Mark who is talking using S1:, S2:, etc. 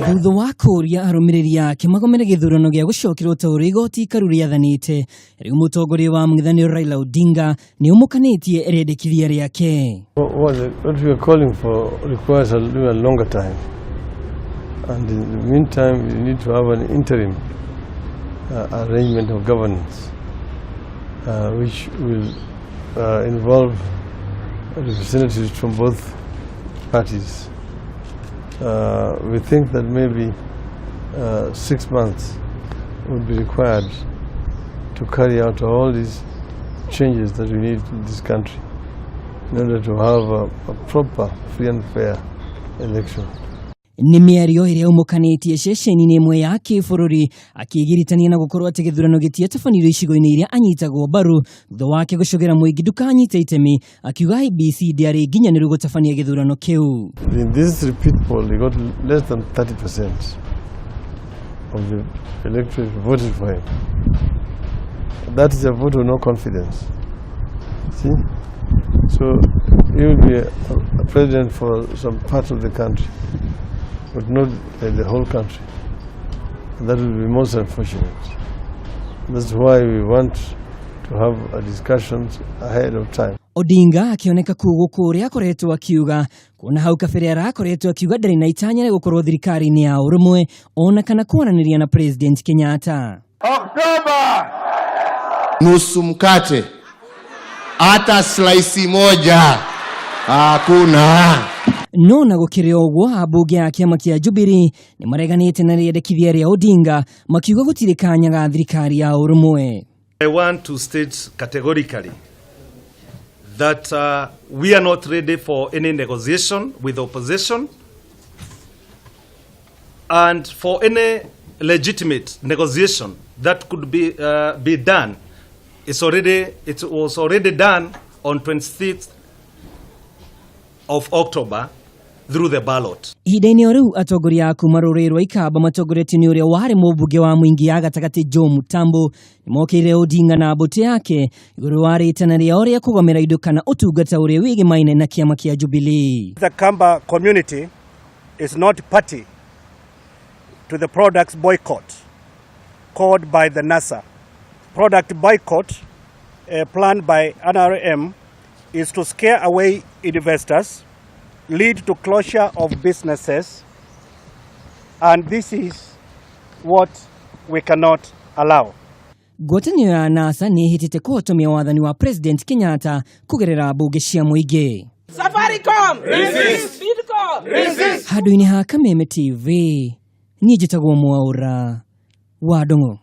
S1: Thutha wa kũũria arũmĩrĩri ake magomere gĩthurano gĩa gũcokerwo ta ũrĩa igoti ikaru rĩathanĩte, rĩu mũtongoria wa mũng'ethanĩro Raila Odinga nĩ ũmũkanĩtie rĩendekithia rĩake.
S2: What we are calling for requires a little longer time. And in the meantime, we need to have an interim arrangement of governance, which will involve representatives from both parties. We think that maybe 6 months would be required to carry out all these changes that we need in this country in order to have a proper, free and fair election.
S1: Nĩ mĩario ĩrĩa ũmũkanĩtie ceceni-inĩ ĩmwe ya kĩbũrũri, akĩgiritania na gũkorwo atĩ gĩthurano gĩtiatabanirio icigo-inĩ iria anyitagwo mbaru, thutha wake gũcogera mũingĩ ndũkanyite itemi, akiuga IEBC ndĩarĩ nginyanĩru gũtabania gĩthurano kĩu.
S2: In this repeat poll, he got less than 30% of the electorate voted for him. That is a vote of no confidence. See? So he will be a president for some part of the country, but not the whole country. And that will be most unfortunate. That's why we want to have a discussions ahead of time.
S1: Odinga akĩoneka kũgũkũ ũrĩa akoretwo akiuga kuona hau kabere arakoretwo akiuga ndarĩ na itanya rĩa gũkorwo thirikari-inĩ ya ũrũmwe ona kana kwaranĩria na President Kenyatta.
S3: Oktoba.
S4: Nusu mkate, hata slice moja hakuna.
S1: No na gũkĩrĩ ũguo, ambunge a kĩama kĩa Jubilee nĩ mareganĩte na rĩendekithia rĩa Odinga, makiuga gũtirĩ kanya ga thirikari ya ũrũmwe.
S5: I want to state categorically that we are not ready for any negotiation with the opposition and for any legitimate negotiation that could be done. It was already done on 26th of October through the ballot.
S1: Ihinda-inĩ o rĩu, atongoria a kuma rũrĩrĩ rwa Ikamba matongoretio nĩ ũrĩa warĩ mũmbunge wa Mwingi ya gatagatĩ Joe Mutambo nĩmokĩrĩire Odinga na mbũtũ yake igũrũ wa rĩtana rĩao rĩa kũgomera indo kana ũtungata ũrĩa wĩgĩmaine na kĩama kĩa Jubilee.
S6: The Kamba community is not party to the products boycott called by the NASA. Product boycott planned by NRM is to scare away investors, lead to closure of businesses, and this is what we cannot allow.
S1: Ngwatanĩro ya NASA nĩ ĩhĩtĩte kũhotomia wathani wa President Kenyatta kũgerera mbunge cia mũingĩ.
S7: Safaricom! Resist! Bidco! Resist!
S1: Handũ-inĩ ha Kameme TV, niĩ njĩtagwo Mwaũra wa Ndung'u.